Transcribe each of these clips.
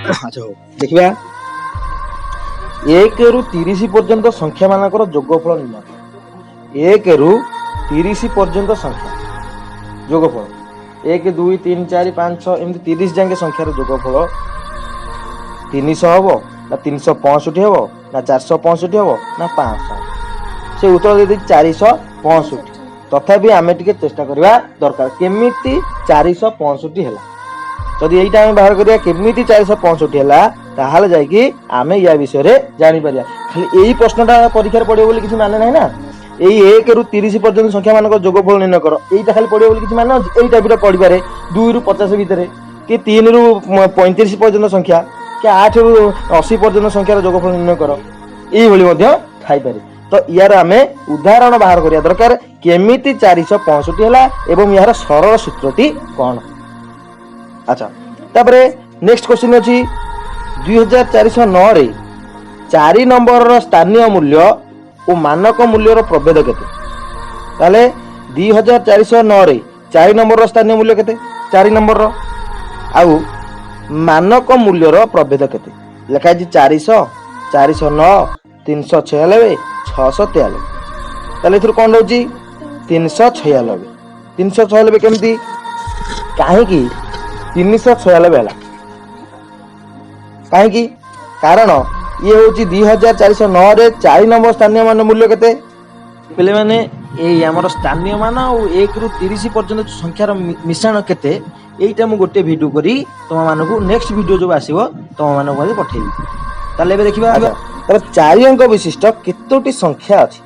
ଆଚ୍ଛା, ହଉ ଦେଖିବା। 1ରୁ 30 ପର୍ଯ୍ୟନ୍ତ ସଂଖ୍ୟା ମାନଙ୍କର ଯୋଗଫଳ ନିର୍ଣ୍ଣୟ। 1ରୁ 30 ପର୍ଯ୍ୟନ୍ତ ସଂଖ୍ୟା ଯୋଗଫଳ, 1, 2, 3, 4, 5, 6, ଏମିତି 30 ଯାକେ ସଂଖ୍ୟାର ଯୋଗଫଳ 300 ହବ ନା 365 ହବ ନା 465 ହବ ନା 500? ସେ ଉତ୍ତର ଦେଇଦେଇଛି 465। ତଥାପି ଆମେ ଟିକେ ଚେଷ୍ଟା କରିବା ଦରକାର, କେମିତି 465 ହେଲା। ଯଦି ଏଇଟା ଆମେ ବାହାର କରିବା, କେମିତି 465 ହେଲା, ତାହେଲେ ଯାଇକି ଆମେ ୟା ବିଷୟରେ ଜାଣିପାରିବା। ଖାଲି ଏଇ ପ୍ରଶ୍ନଟା ପରୀକ୍ଷାରେ ପଡ଼ିବ ବୋଲି କିଛି ମାନେ ନାହିଁ ନା। ଏଇ 1ରୁ 30 ପର୍ଯ୍ୟନ୍ତ ସଂଖ୍ୟା ମାନଙ୍କର ଯୋଗଫଳ ନିର୍ଣ୍ଣୟ କର, ଏଇଟା ଖାଲି ପଡ଼ିବ ବୋଲି କିଛି ମାନେ ଅଛି? ଏଇ ଟାଇପର ପଡ଼ିପାରେ 2ରୁ 50 ଭିତରେ, କି 3ରୁ 35 ପର୍ଯ୍ୟନ୍ତ ସଂଖ୍ୟା, କି 8ରୁ 80 ପର୍ଯ୍ୟନ୍ତ ସଂଖ୍ୟାର ଯୋଗଫଳ ନିର୍ଣ୍ଣୟ କର, ଏଇଭଳି ମଧ୍ୟ ଥାଇପାରେ। ତ ୟାର ଆମେ ଉଦାହରଣ ବାହାର କରିବା ଦରକାର, କେମିତି 465 ହେଲା ଏବଂ ଏହାର ସରଳ ସୂତ୍ରଟି କ'ଣ। ଆଚ୍ଛା, ତାପରେ ନେକ୍ସଟ କ୍ୱେଶ୍ଚିନ୍ ଅଛି, 2409ରେ 4 ନମ୍ବରର ସ୍ଥାନୀୟ ମୂଲ୍ୟ ଓ ମାନକ ମୂଲ୍ୟର ପ୍ରଭେଦ କେତେ? ତାହେଲେ 2409ରେ 4 ନମ୍ବରର ସ୍ଥାନୀୟ ମୂଲ୍ୟ କେତେ, 4 ନମ୍ବରର ଆଉ ମାନକ ମୂଲ୍ୟର ପ୍ରଭେଦ କେତେ? ଲେଖା ହେଇଛି 400, 409, 396, 693। ତାହେଲେ ଏଥିରୁ କ'ଣ ରହୁଛି? 396। 396 କେମିତି? କାହିଁକି 396 ହେଲା? କାହିଁକି? କାରଣ ଇଏ ହେଉଛି 2409ରେ 4 ନମ୍ବର ସ୍ଥାନୀୟ ମାନ ମୂଲ୍ୟ କେତେ? ପିଲାମାନେ, ଏଇ ଆମର ସ୍ଥାନୀୟ ମାନ ଆଉ 1ରୁ 30 ପର୍ଯ୍ୟନ୍ତ ସଂଖ୍ୟାର ମିଶ୍ରଣ କେତେ, ଏଇଟା ମୁଁ ଗୋଟେ ଭିଡ଼ିଓ କରି ତୁମମାନଙ୍କୁ ନେକ୍ସଟ ଭିଡ଼ିଓ ଯୋଉ ଆସିବ, ତୁମମାନଙ୍କୁ ମଧ୍ୟ ପଠେଇବି। ତାହେଲେ ଏବେ ଦେଖିବା। ତାହେଲେ 4 ଅଙ୍କ ବିଶିଷ୍ଟ କେତୋଟି ସଂଖ୍ୟା ଅଛି?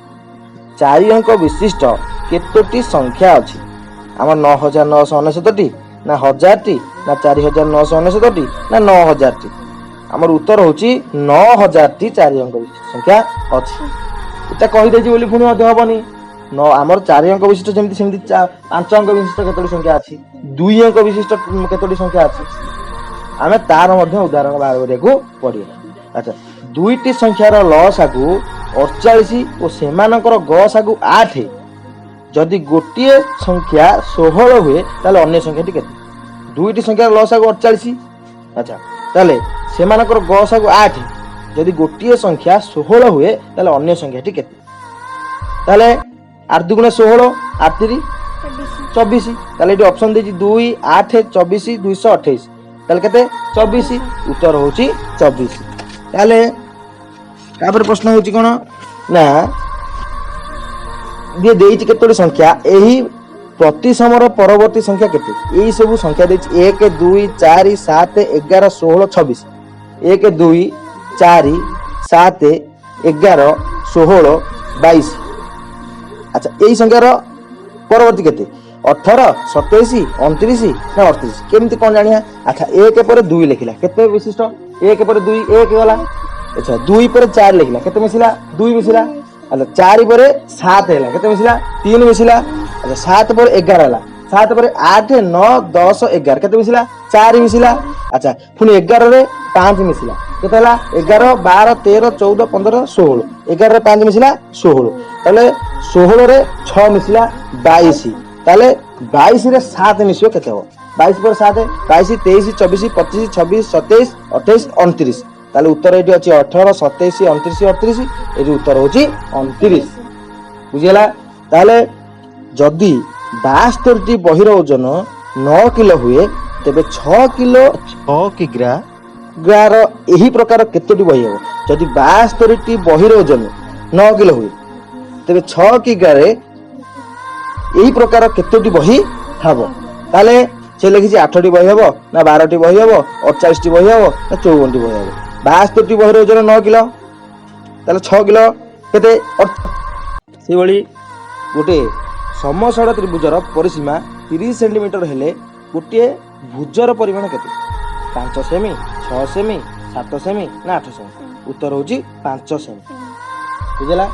4 ଅଙ୍କ ବିଶିଷ୍ଟ କେତୋଟି ସଂଖ୍ୟା ଅଛି? ଆମର 9999ଟି ନା 1000ଟି ନା 4999ଟି ନା 9000ଟି? ଆମର ଉତ୍ତର ହେଉଛି 9000ଟି 4 ଅଙ୍କ ବିଶିଷ୍ଟ ସଂଖ୍ୟା ଅଛି। ଏଟା କହିଦେଇଛି ବୋଲି ପୁଣି ମଧ୍ୟ ହବନି। ନ ଆମର 4 ଅଙ୍କ ବିଶିଷ୍ଟ ଯେମିତି, ସେମିତି 5 ଅଙ୍କ ବିଶିଷ୍ଟ କେତୋଟି ସଂଖ୍ୟା ଅଛି, 2 ଅଙ୍କ ବିଶିଷ୍ଟ କେତୋଟି ସଂଖ୍ୟା ଅଛି, ଆମେ ତାର ମଧ୍ୟ ଉଦାହରଣ ବାହାର କରିବାକୁ ପଡ଼ିବ। ଆଚ୍ଛା, ଦୁଇଟି ସଂଖ୍ୟାର ଲସାଗୁ 48 ଓ ସେମାନଙ୍କର ଗସାଗୁ 8। ଯଦି ଗୋଟିଏ ସଂଖ୍ୟା 16 ହୁଏ, ତାହେଲେ ଅନ୍ୟ ସଂଖ୍ୟାଟି କେତେ? ଦୁଇଟି ସଂଖ୍ୟାର ଲସାଗୁ 48। ଆଚ୍ଛା, ତାହେଲେ ସେମାନଙ୍କର ଗସାଗୁ 8। ଯଦି ଗୋଟିଏ ସଂଖ୍ୟା 16 ହୁଏ, ତାହେଲେ ଅନ୍ୟ ସଂଖ୍ୟାଟି କେତେ? ତାହେଲେ 8 ଦୁଗୁଣେ 16, 8 ତିରି 24। 24। ତାହେଲେ ଏଠି ଅପସନ୍ ଦେଇଛି 2, 8, 24, 228। ତାହେଲେ କେତେ? 24। ଉତ୍ତର ହେଉଛି 24। ତାହେଲେ ତାପରେ ପ୍ରଶ୍ନ ହେଉଛି କ'ଣ ନା, ଯିଏ ଦେଇଛି କେତୋଟି ସଂଖ୍ୟା, ଏହି ପ୍ରତିସମର ପରବର୍ତ୍ତୀ ସଂଖ୍ୟା କେତେ? ଏଇ ସବୁ ସଂଖ୍ୟା ଦେଇଛି, 1, 2, 4, 7, 11, 16, 26। 1, 2, 4, 7, 11, 16, 22। ଆଚ୍ଛା, ଏଇ ସଂଖ୍ୟାର ପରବର୍ତ୍ତୀ କେତେ? 18, 27, 29 ନା 38? କେମିତି କ'ଣ ଜାଣିବା? ଆଚ୍ଛା, 1 ପରେ 2 ଲେଖିଲା, କେତେ ବିଶିଷ୍ଟ? 1 ପରେ 2, 1 ଗଲା। ଆଚ୍ଛା, 2 ପରେ 4 ଲେଖିଲା, କେତେ ମିଶିଲା? 2 ମିଶିଲା। ଆଚ୍ଛା, 4 ପରେ 7 ହେଲା, କେତେ ମିଶିଲା? 3 ମିଶିଲା। ଆଚ୍ଛା, 7 ପରେ 11 ହେଲା। 7 ପରେ 8, 9, 10, 11, କେତେ ମିଶିଲା? 4 ମିଶିଲା। ଆଚ୍ଛା, ପୁଣି 11ରେ 5 ମିଶିଲା, କେତେ ହେଲା? 11, 12, 13, 14, 15, 16। 11ରେ 5 ମିଶିଲା, 16। ତାହେଲେ 16ରେ 6 ମିଶିଲା, 22। ତାହେଲେ 22ରେ 7 ମିଶିବ, କେତେ ହବ? 22 ପରେ 7, 22, 23, 24, 25, 26, 27, 28, 29। ତାହେଲେ ଉତ୍ତର ଏଇଠି ଅଛି 18, 27, 29, 38। ଏଠି ଉତ୍ତର ହଉଛି 29। ବୁଝିହେଲା? ତାହେଲେ ଯଦି 72ଟି ବହିର ଓଜନ 9 କିଲୋ ହୁଏ, ତେବେ 6 କିଲୋ 6 କିଗ୍ରା ଗ୍ରାର ଏହି ପ୍ରକାର କେତୋଟି ବହି ହେବ? ଯଦି 72ଟି ବହିର ଓଜନ 9 କିଲୋ ହୁଏ, ତେବେ 6 କିଗ୍ରାରେ ଏହି ପ୍ରକାର କେତୋଟି ବହି ହେବ? ତାହେଲେ ସେ ଲେଖିଛି 8ଟି ବହି ହେବ ନା 12ଟି ବହି ହେବ, 48ଟି ବହି ହେବ ନା 54ଟି ବହି ହେବ? 72ଟି ବହିର ଓଜନ 9 କିଲୋ, ତାହେଲେ 6 କିଲୋ କେତେ? ସେଇଭଳି ଗୋଟେ ସମଷଡ ତ୍ରିଭୁଜର ପରିସୀମା 30 ସେଣ୍ଟିମିଟର ହେଲେ ଗୋଟିଏ ଭୁଜର ପରିମାଣ କେତେ? 5 ସେମି, 6 ସେମି, 7 ସେମି ନା 8 ସେମି? ଉତ୍ତର ହେଉଛି 5 ସେମି। ବୁଝିଲା?